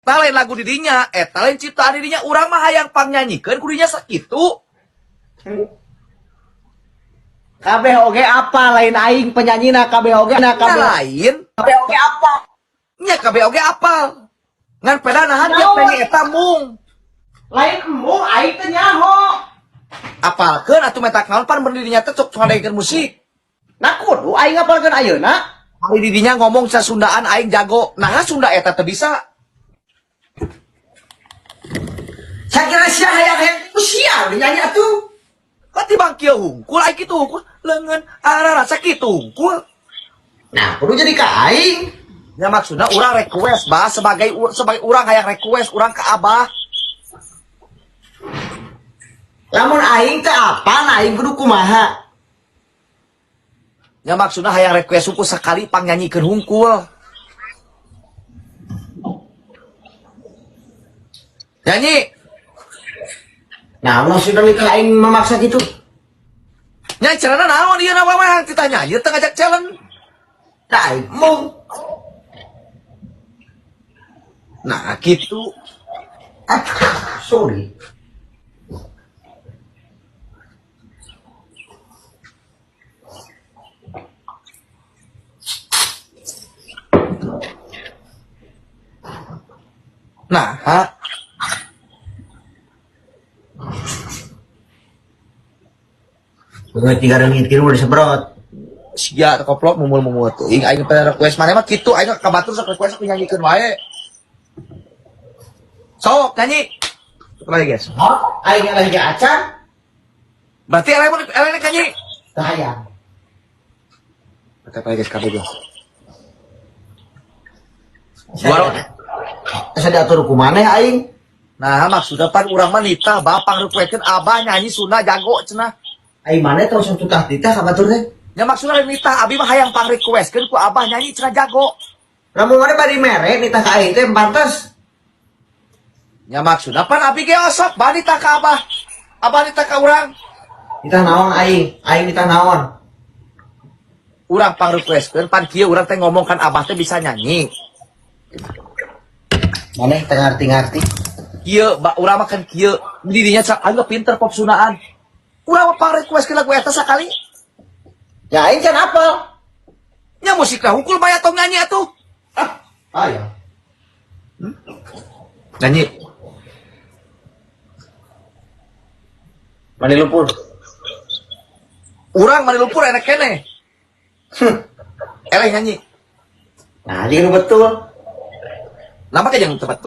Eta lain lagu didinya, eta lain ciptaan didinya, urang mah hayang pangnyanyikeun kudinya sakitu. Kabeh oge apa lain aing penyanyina kabeh oge na Nya kabeh lain, kabeh oge apa? Nya kabeh oge apal. Ngan peda nahan tiap pengen eta mung. Lain embung aing teh nyaho. Apalkeun atuh metak naon pan didinya teh sok ngadengekeun musik. Nah kudu aing ngapalkeun ayeuna. Hari didinya ngomong sasundaan aing jago. Nah Sunda eta teu bisa. Sakira sia hayang-hayang ku sia nyanyi atuh. Kok tibang kieu hungkul aing kitu hungkul leungeun ararasa kitu hungkul. Nah, kudu jadi ka aing. Ya maksudna urang request bah sebagai sebagai urang hayang request urang ke Abah. Lamun aing teh apa nah aing kudu kumaha? Ya maksudna hayang request hungkul sekali pangnyanyikeun hungkul. Nyanyi. Nah, maksudna nikah aing memaksa gitu. Nya carana naon ieu na mah ditanya ieu teh ngajak challenge. Nah, aing mung. Nah, gitu. Ah, sorry. Nah, ha? Beungeut tiga reungit kieu udah sebrot. Sia koplok mumul-mumul teuing aing pada request maneh mah kitu aing ka batur sok request aku nyanyikeun wae. Sok nyanyi. Sok lagi guys. Hah? Aing lagi acan. Berarti eleh mun eleh nyanyi. Teu hayang. Oke, lagi guys kabeh guys. Gua Asa diatur ku maneh aing. Nah, maksudnya pan urang mah nitah bapang requestkeun abah nyanyi Sunda jago cenah. Aing maneh tong sok tutah titah ka batur teh. Nya maksudna lain nitah abi mah hayang pang requestkeun ku abah nyanyi cenah jago. Lamun maneh bari mere nitah ka aing teh pantes. Nya maksudna pan abi ge osok bah nitah ka abah. Abah nitah ka urang. Nitah naon aing? Aing nitah naon? Urang pang requestkeun pan kieu urang teh ngomong kan abah teh bisa nyanyi. Maneh teu ngarti-ngarti. Kieu ba urang mah kan kieu dirinya aing mah pinter pop Sundaan. Urang mah pang requestkeun lagu eta sakali. Ya aing can apal. Nya musikna hungkul baya tong nyanyi atuh. Ah, aya. Nyanyi. Mandi lumpur. Urang mandi lumpur enak keneh. Eleh nyanyi. Nah, jadi betul. Nama kayak yang tempat